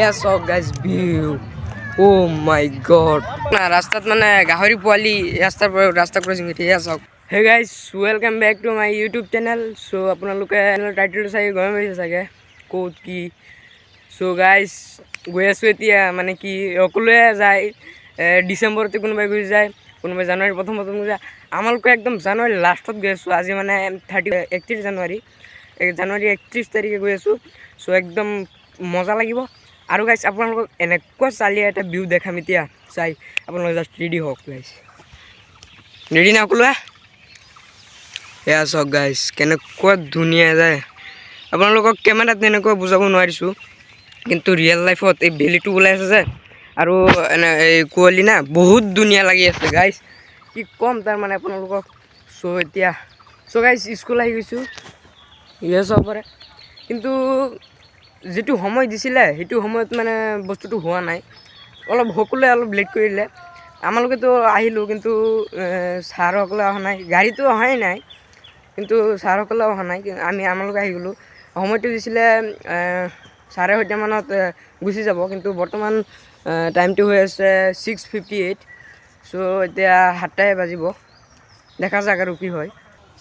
এয়া চাওক guys view, অ' মাই god. ৰাস্তাত মানে গাহৰি পোৱালি ৰাস্তাৰ পৰা ৰাস্তা ক্ৰচিং কৰি। এয়া চাওক। Hey guys, welcome back to my YouTube channel. So আপোনালোকে টাইটেলটো চাই গম পাইছে চাগে ক'ত কি। চ' গাইজ, গৈ আছোঁ এতিয়া। মানে কি, সকলোৱে যায় ডিচেম্বৰতে, কোনোবাই গুচি যায়, কোনোবাই জানুৱাৰী প্ৰথম প্ৰথম গুচি যায়। আমালোকে একদম জানুৱাৰী লাষ্টত গৈ আছোঁ। আজি মানে 31 জানুৱাৰী, এই জানুৱাৰী 31 তাৰিখে গৈ আছোঁ। চ' একদম মজা লাগিব। আৰু গাইজ, আপোনালোকক এনেকুৱা চালিয়া এটা ভিউ দেখাম এতিয়া চাই। আপোনালোকে জাষ্ট ৰেডি হওক গাইজ। ৰেডি না সকলোৱে? এয়া চাওক গাইজ, কেনেকুৱা ধুনীয়া যায়। আপোনালোকক কেমেৰাত তেনেকুৱা বুজাব নোৱাৰিছোঁ, কিন্তু ৰিয়েল লাইফত এই বেলিটো ওলাই আছে যে আৰু এনে এই কুঁৱলী না, বহুত ধুনীয়া লাগি আছে গাইজ, কি ক'ম তাৰমানে আপোনালোকক। চ' এতিয়া চ' গাইজ, স্কুল আহি গৈছোঁ। ইয়ে চাব পাৰে, কিন্তু যিটো সময় দিছিলে সেইটো সময়ত মানে বস্তুটো হোৱা নাই। অলপ সকলোৱে অলপ লেট কৰিলে। আমালোকেতো আহিলোঁ, কিন্তু ছাৰসকলে অহা নাই। গাড়ীটো অহাই নাই, কিন্তু ছাৰসকলে অহা নাই। কিন্তু আমি আমালোকে আহি গ'লোঁ। সময়টো দিছিলে 7:30মানত গুচি যাব, কিন্তু বৰ্তমান টাইমটো হৈ আছে 6:58। চ' এতিয়া 7টাই বাজিব। দেখা যাক আৰু কি হয়।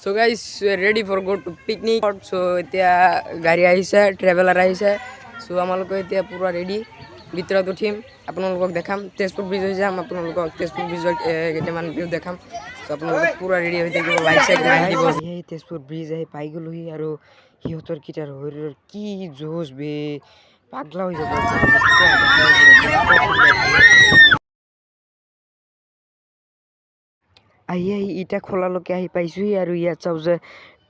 So guys, ready for go to picnic. So এতিয়া গাড়ী আহিছে, ট্ৰেভেলাৰ আহিছে। চ' আমালোকে এতিয়া পূৰা ৰেডি। ভিতৰত উঠিম, আপোনালোকক দেখাম। তেজপুৰ ব্ৰিজ হৈ যাম, আপোনালোকক তেজপুৰ ব্ৰিজৰ কেইটামান ভিউ দেখাম। চ' আপোনালোকে পূৰা ৰেডি হৈ থাকিব, লাইক চাইক মাৰি দিব। সেই তেজপুৰ ব্ৰিজ আহি পাই গ'লোহি। আৰু সিহঁতৰ কেইটাৰ শৰীৰৰ কি জোচ বে, পাগলা হৈ যাব। আহি আহি ইটা খোলালৈকে আহি পাইছোহি। আৰু ইয়াত চাওঁ যে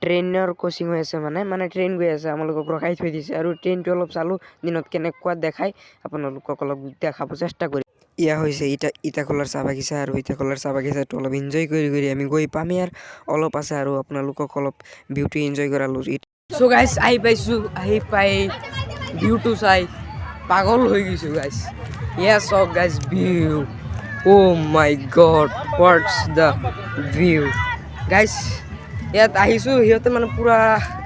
ট্ৰেইনৰ ক্ৰচিং হৈ আছে, মানে মানে ট্ৰেইন গৈ আছে, আমালোকক ৰখাই থৈ দিছে। আৰু ট্ৰেইনটো অলপ চালোঁ, দিনত কেনেকুৱা দেখাই আপোনালোকক অলপ দেখাব চেষ্টা কৰিম। এয়া হৈছে ইটাখোলাৰ চাহ বাগিচা। আৰু ইটাখোলাৰ চাহ বাগিচাটো অলপ এনজয় কৰি কৰি আমি গৈ পামেই আৰু অলপ আছে। আৰু আপোনালোকক অলপ ভিউটো এনজয় কৰালোঁ। চ' গাইজ, আহি পাইছোঁ। আহি পাই ভিউটো চাই পাগল হৈ গৈছোঁ গাইজ। এয়া চাওক guys view, oh my God, what's the view, guys! ইয়াত আহিছোঁ, সিহঁতে মানে পূৰা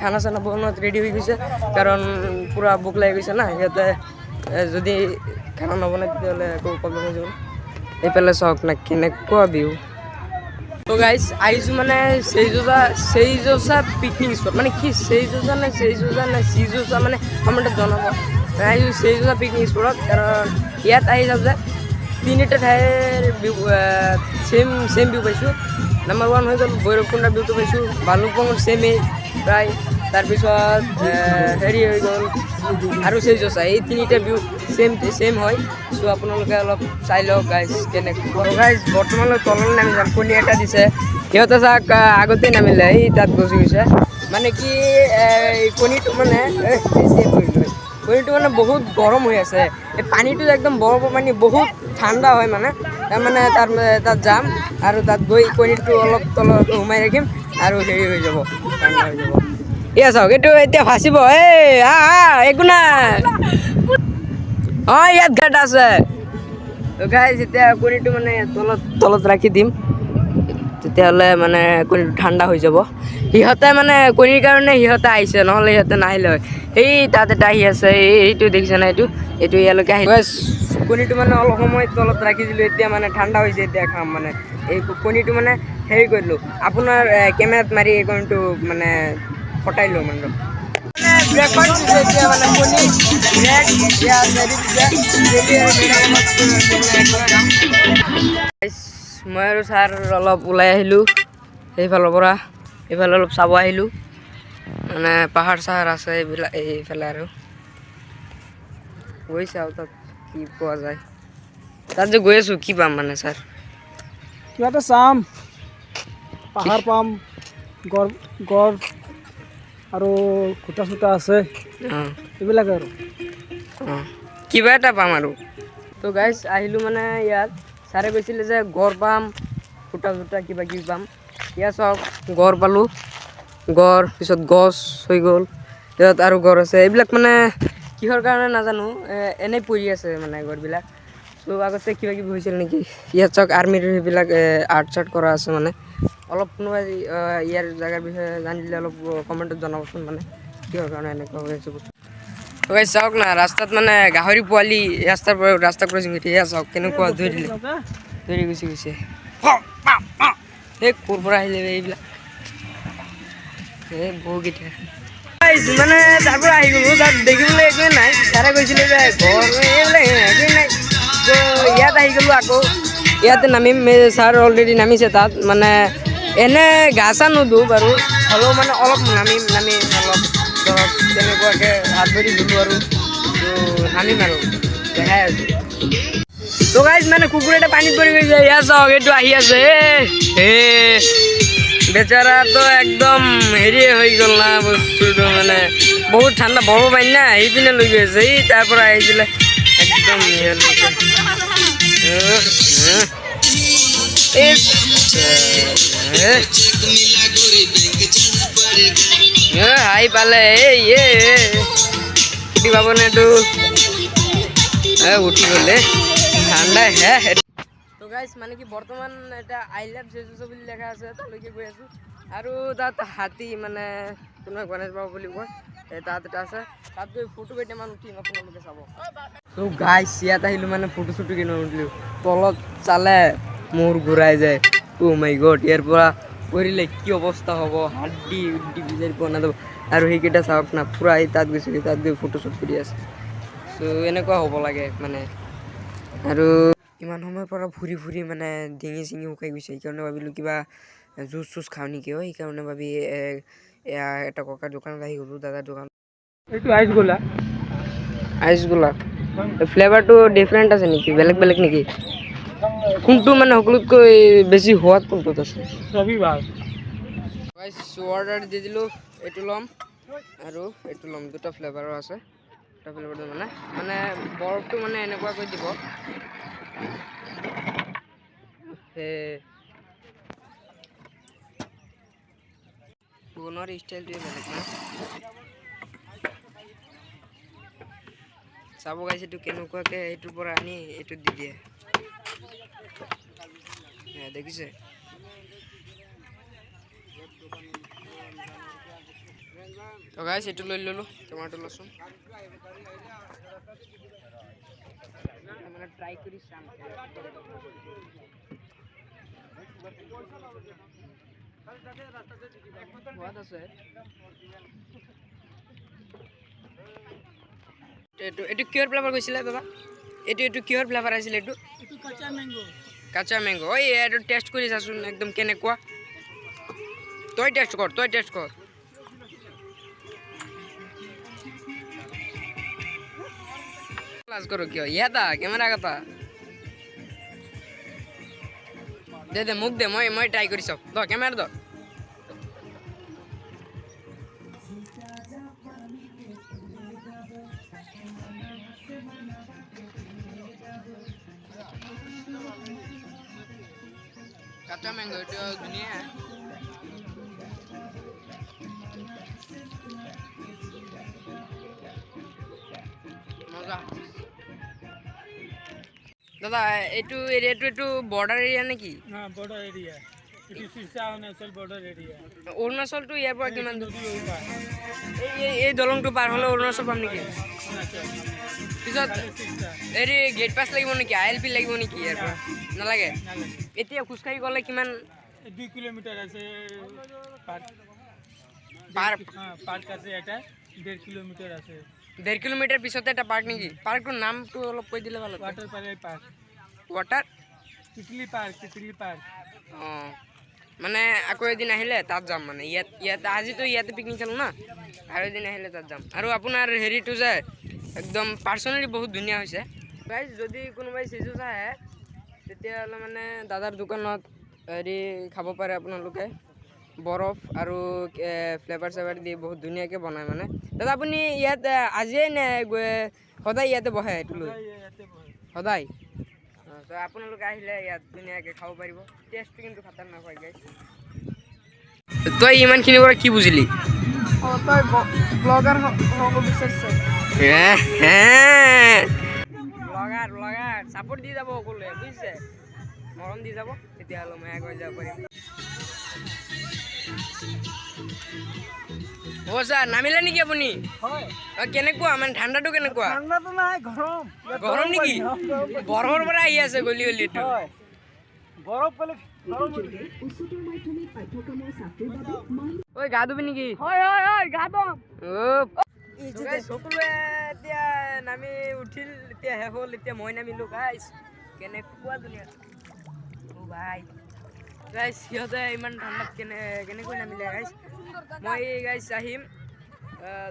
খানা চানা বনোৱাত ৰেডি হৈ গৈছে, কাৰণ পূৰা ভোক লাগি গৈছে না। সিহঁতে যদি খানা নবনায়, তেতিয়াহ'লে আকৌ প্ৰব্লেম হৈ যাব। এইফালে চাওক না কেনেকুৱা ভিউ। ত' গাইজ, আহিছোঁ মানে সেইজোচা পিকনিক স্পট। মানে কি, সেইজোচা নে সেইজোচা নে চিজোচা, মানে কমেণ্টত জনাব। আহিছোঁ সেইজোচা পিকনিক স্পটত, কাৰণ ইয়াত আহি যাওঁ যে তিনিটা ঠাইৰ ভিউ, ছেম ছেম ভিউ পাইছোঁ। নাম্বাৰ ওৱান হৈ গ'ল ভৈৰৱকুণ্ডৰ ভিউটো পাইছোঁ, ভালুকপুঙৰ ছেমেই প্ৰায়, তাৰপিছত হেৰি হৈ গ'ল আৰু সেইজোচা। এই তিনিটা ভিউ ছেম ছেম হয়। চ' আপোনালোকে অলপ চাই লওক গাইজ কেনেকুৱা। গাইজ, বৰ্তমানলৈ তললৈ নামি যাম। কণী এটা দিছে সিহঁতে, চাওক, আগতে নামিলে, এই তাত গুচি গৈছে। মানে কি, এই কণীটো মানে এই বেছিয়ে পৰিলোঁ। কণীটো মানে বহুত গৰম হৈ আছে। এই পানীটো একদম বৰফৰ পানী, বহুত ঠাণ্ডা হয়। মানে তাৰমানে তাত তাত যাম আৰু তাত গৈ কণীটো অলপ তলত সোমাই ৰাখিম আৰু হেৰি হৈ যাব, ঠাণ্ডা হৈ যাব। এয়া চাওক, এইটো এতিয়া ফাঁচিব। এই আহ আহ, একো নাই। অঁ, ইয়াত গাঁত আছে। তো গাইজ, এতিয়া কণীটো মানে তলত তলত ৰাখি দিম, তেতিয়াহ'লে মানে কণীটো ঠাণ্ডা হৈ যাব। সিহঁতে মানে কণীৰ কাৰণে সিহঁতে আহিছে, নহ'লে সিহঁতে নাহিলে হয়। এই তাত এটা আহি আছে, এই এইটো দেখিছে নাই? এইটো এইটো ইয়ালৈকে আহি। বাছ, কণীটো মানে অলপ সময় তলত ৰাখি দিলোঁ। এতিয়া মানে ঠাণ্ডা হৈছে, এতিয়া খাম। মানে এই কণীটো মানে হেৰি কৰিলোঁ, আপোনাৰ কেমেৰাত মাৰি এই কণীটো মানে ফটাই লো। মানে ব্ৰেকফাষ্ট দিছে এতিয়া, মানে কণী, ব্ৰেড ইয়াত হেৰি দিছে, জেলি আৰু ব্ৰেডৰ লগত মানে খাম। মই আৰু ছাৰ অলপ ওলাই আহিলোঁ সেইফালৰ পৰা, এইফালে অলপ চাব আহিলোঁ। মানে পাহাৰ চাহাৰ আছে এইবিলাক এইফালে। আৰু গৈ চাওঁ তাত কি পোৱা যায়। তাত যে গৈ আছোঁ, কি পাম মানে ছাৰ? কিবা এটা চাম, পাহাৰ পাম, গড় গড় আৰু খুঁটা চুটা আছে, এইবিলাক আৰু। অঁ, কিবা এটা পাম আৰু। তো গাইজ, আহিলোঁ মানে ইয়াত। ছাৰে কৈছিলে যে গড় পাম, খুটা চুটা কিবা কিবি পাম। ইয়াত চাওক, গড় পালোঁ, গড় পিছত গছ হৈ গ'ল, পিছত আৰু গড় আছে। এইবিলাক মানে কিহৰ কাৰণে নাজানো, এনেই পৰি আছে মানে গড়বিলাক। চ' আগতে কিবা কিবি হৈছিল নেকি? ইয়াত চাওক, আৰ্মিৰ সেইবিলাক আৰ্ট চাৰ্ট কৰা আছে। মানে অলপ কোনোবাই ইয়াৰ জেগাৰ বিষয়ে জানিলে অলপ কমেণ্টত জনাবচোন, মানে কিহৰ কাৰণে এনেকুৱা হৈ আছে বস্তু। গাইছ, চাওক না, ৰাস্তাত মানে গাহৰি পোৱালি ৰাস্তাৰ পৰা ৰাস্তা ক্ৰচিং কৰি, এয়া চাওক কেনেকুৱা ধৰি দিলে, ধৰি গুচি গৈছে। এই ক'ৰ পৰা আহিলে বে এইবিলাক? এই বহুকেইটা মানে তাৰ পৰা আহি গ'লো, তাত দেখিবলৈ একোৱে নাই। তাৰে গৈছিলে যে ঘৰ এইবিলাক একোৱে নাই। ত' ইয়াত আহি গ'লো আকৌ, ইয়াতে নামিম। ছাৰ অলৰেডি নামিছে তাত। মানে এনে গা চা নুধো বাৰু, হ'লেও মানে অলপ নামিম, নামি অলপ ধৰক তেনেকুৱাকৈ হাত ভৰি ধুলোঁ আৰু ত' নামিম আৰু দেখাই আছোঁ। তো গাইজ, মানে কুকুৰ এটা পানীত পৰি গৈছে। ইয়াত চাওক, এইটো আহি আছে। এ বেচাৰা তো একদম হেৰিয়ে হৈ গ'ল না বস্তুটো। মানে বহুত ঠাণ্ডা, বৰফ পানী না, সেইপিনে লৈ গৈ আছে। এই তাৰ পৰা আহিছিলে একদম। হাই পালে, এই উঠি পাব নে এইটো? উঠি গ'লে ঠাণ্ডা হে। তো গাইজ, মানে কি বৰ্তমান এটা I love Jeju বুলি লেখা আছে, তালৈকে গৈ আছোঁ। আৰু তাত হাতী, মানে কোনোবাই গণেশ বাবা বুলি কয়, এই তাত এটা আছে। তাত গৈ ফটো কেইটামান উঠিম, আপোনালোকে চাব। ত' গাইজ, ইয়াত আহিলোঁ, মানে ফটো চটো কেইটামান উঠিলোঁ। তলত চালে মূৰ ঘূৰাই যায়। অ' মাই গড, ইয়াৰ পৰা পৰিলে কি অৱস্থা হ'ব, হাড্ডি উড্ডি বিচাৰি পোৱা নাযাব। আৰু সেইকেইটা চাওক না, পূৰা এই তাত গৈছে, তাত গৈ ফটো শ্বুট কৰি আছে। চ' এনেকুৱা হ'ব লাগে মানে। আৰু ইমান সময়ৰ পৰা ফুৰি ফুৰি মানে ডিঙি চিঙি শুকাই গৈছে। সেইকাৰণে ভাবিলোঁ কিবা জুচ চুচ খাওঁ নেকি। অ' সেইকাৰণে ভাবি এয়া এটা ককাৰ দোকানত আহি গ'লোঁ, দাদাৰ দোকান। এইটো আইচ গোলা। আইচ গোলা ফ্লেভাৰটো ডিফাৰেণ্ট আছে নেকি? বেলেগ বেলেগ নেকি? কোনটো মানে সকলোতকৈ বেছি সোৱাদ কোনটোত আছে? চবেই ভাল। অৰ্ডাৰ দি দিলোঁ। এইটো ল'ম আৰু এইটো ল'ম, দুটা ফ্লেভাৰো আছে। দুটা ফ্লেভাৰটো মানে মানে বৰফটো মানে এনেকুৱাকৈ দিব। সেই বনোৱাৰ ষ্টাইলটোৱে বেলেগ না। চাব গাইছে, এইটো কেনেকুৱাকৈ এইটোৰ পৰা আনি এইটোত দি দিয়ে। দেখিছে? তো গাইছ, এইটো লৈ ল'লোঁ, তোমাৰটো লচোন। মানে ট্ৰাই কৰি চাম। সোৱাদ আছে। এইটো কিহৰ ফ্লেভাৰ কৈছিলে দাদা? এইটো কিহৰ ফ্লেভাৰ আছিলে এইটো? এইটো কাঁচা মেংগ'। কাঁচা মেংগ'। ঐ, এইটো টেষ্ট কৰি চাচোন একদম কেনেকুৱা। তই টেষ্ট কৰ, তই টেষ্ট কৰ। ক্লাছ কৰোঁ কিয়? ইয়াত আহ, কেমেৰা কথা দে, দে মোক দে, মই ট্ৰাই কৰি চাওঁ। ধৰ কেমেৰা, ধৰ। কাঁচা মেংগ' এইটো ধুনীয়া। মজা। দাদা, এইটো এৰিয়াটো এইটো বৰ্ডাৰ এৰিয়া নেকি? বৰ্ডাৰ এৰিয়া এইটো, চিৰচা অৰুণাচল বৰ্ডাৰ এৰিয়া। অৰুণাচলটো ইয়াৰ পৰা কিমান দূৰ? নদী ওপাৰ। এই দলংটো পাৰ হ'লে অৰুণাচল পাম নেকি? অৰুণাচল। পিছত চিৰচা। হেৰি, গেট পাছ লাগিব নেকি, I L P লাগিব নেকি ইয়াৰ পৰা? নালাগে? নালাগে। এতিয়া খোজকাঢ়ি গ'লে কিমান? 2 কিলোমিটাৰ আছে পাৰ্ক। পাৰ্ক? পাৰ্ক আছে এটা, 1.5 কিলোমিটাৰ আছে। 1.5 কিলোমিটাৰ পিছতে এটা পাৰ্ক নেকি? পাৰ্কটোৰ নামটো অলপ কৈ দিলে ভাল হ'ব। Water park. Water Titli park, Titli park. অঁ, মানে আকৌ এদিন আহিলে তাত যাম। মানে ইয়াত আজিতো ইয়াতে পিকনিক খালোঁ না, আৰু এদিন আহিলে তাত যাম। আৰু আপোনাৰ হেৰিটো যে একদম পাৰ্চনেলি বহুত ধুনীয়া হৈছে। গাইজ, যদি কোনোবাই চিজুচ আহে, তেতিয়াহ'লে মানে দাদাৰ দোকানত হেৰি খাব পাৰে আপোনালোকে। বৰফ আৰু ফ্লেভাৰ চেভাৰ দি বহুত ধুনীয়াকৈ বনায়। মানে দাদা, আপুনি ইয়াত আজিয়ে নে সদায় ইয়াতে বহে এইটো লৈ? ইয়াতে বহে। সদায়। তো আপোনালোকে আহিলে ইয়াত ধুনীয়াকৈ খাব পাৰিব। টেষ্টটো কিন্তু খাতাৰনাক হয়। গাইজ, তই ইমানখিনিৰ পৰা কি বুজিলি? অঁ, তই ব্লগাৰ হ'ব বিচাৰিছ? ব্লগাৰ, ব্লগাৰ, ছাপোৰ্ট দি যাব সকলোৱে, বুজিছে? মৰম দি যাব, তেতিয়াহ'লে মই আগুৱাই যাব পাৰিম। অ' ছাৰ, নামিলে নেকি আপুনি? হয়। কেনেকুৱা মানে ঠাণ্ডাটো কেনেকুৱা? ঠাণ্ডাটো নাই, গৰম। গৰম নেকি? বৰফৰ পৰা আহি আছে গলি গলিটো। হয়, বৰফ গ'লে গৰম। ঐ, গা ধুবি নেকি? হয় হয় হয়, গা ধুম। সকলোৱে এতিয়া নামি উঠিল, এতিয়া শেষ হ'ল, এতিয়া মই নামিলো। গাইছ, কেনেকুৱা ধুনীয়া! অ' ভাই, গাইছ, সিহঁতে ইমান ঠাণ্ডাত কেনেকৈ নামিলে? গাইছ, মই গাইছ আহিম,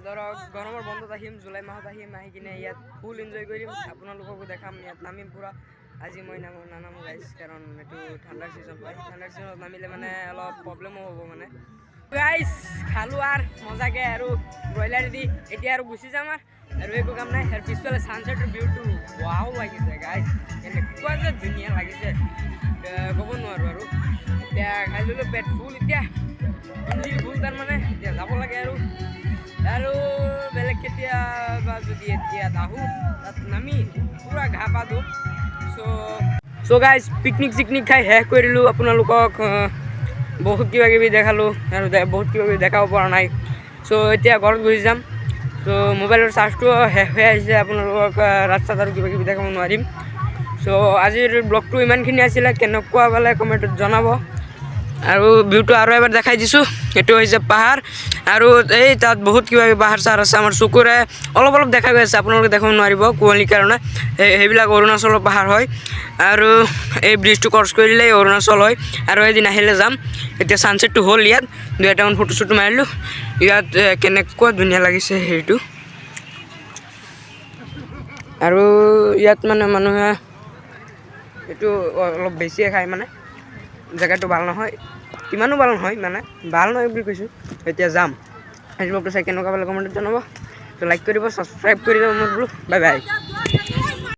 ধৰক গৰমৰ বন্ধত আহিম, জুলাই মাহত আহিম। আহি কিনে ইয়াত ফুল এনজয় কৰিম, আপোনালোককো দেখাম, ইয়াত নামিম পূৰা। আজি মই নামো নানামো গাইছ, কাৰণ এইটো ঠাণ্ডাৰ ছিজন হয়। ঠাণ্ডাৰ ছিজনত নামিলে মানে অলপ প্ৰব্লেমো হ'ব মানে। গাইছ, খালোঁ আৰু মজাকে আৰু ব্ৰইলাৰ দি, এতিয়া আৰু গুচি যাম আৰু একো কাম নাই। আৰু পিছফালে ছানছেটৰ ভিউটো ৱাও লাগিছে গাইছ, এনেকুৱা যে ধুনীয়া লাগিছে, ক'ব নোৱাৰোঁ। আৰু এতিয়া খাই ল'লোঁ, পেট ফুল, এতিয়া ইঞ্জিন ফুল, তাৰমানে এতিয়া যাব লাগে। আৰু বেলেগ কেতিয়াবা যদি এতিয়া আহোঁ, তাত নামি পূৰা ঘা পা ধুম। চ' গাইজ, পিকনিক চিকনিক খাই শেষ কৰিলোঁ। আপোনালোকক বহুত কিবা কিবি দেখালোঁ আৰু বহুত কিবা কিবি দেখাব পৰা নাই। চ' এতিয়া ঘৰত গুচি যাম। চ' মোবাইলৰ চাৰ্জটো শেষ হৈ আহিছে, আপোনালোকক ৰাস্তাত আৰু কিবা কিবি দেখাব নোৱাৰিম। চ' আজিৰ ব্লগটো ইমানখিনি আছিলে। কেনেকুৱা পালে কমেণ্টত জনাব। আৰু ভিউটো আৰু এবাৰ দেখাই দিছোঁ। এইটো হৈছে পাহাৰ আৰু এই তাত বহুত কিবা কিবি পাহাৰ চাহাৰ আছে। আমাৰ চকুৰে অলপ অলপ দেখা গৈ আছে, আপোনালোকে দেখাব নোৱাৰিব কুঁৱলীৰ কাৰণে। সেইবিলাক অৰুণাচলৰ পাহাৰ হয় আৰু এই ব্ৰিজটো ক্ৰছ কৰিলেই অৰুণাচল হয়। আৰু এদিন আহিলে যাম। এতিয়া ছানছেটটো হ'ল, ইয়াত দুই এটামান ফটো চটো মাৰিলোঁ। ইয়াত কেনেকুৱা ধুনীয়া লাগিছে হেৰিটো। আৰু ইয়াত মানে মানুহে এইটো অলপ বেছিয়ে খায়, মানে জেগাটো ভাল নহয়, ইমানো ভাল নহয়, মানে ভাল নহয় বুলি কৈছোঁ। এতিয়া যাম। আজি ব্লগটো চাই কেনেকুৱা পালে কমেণ্টত জনাব, লাইক কৰিব, ছাবস্ক্ৰাইব কৰি যাব মোৰ। বোলো, বাই বাই।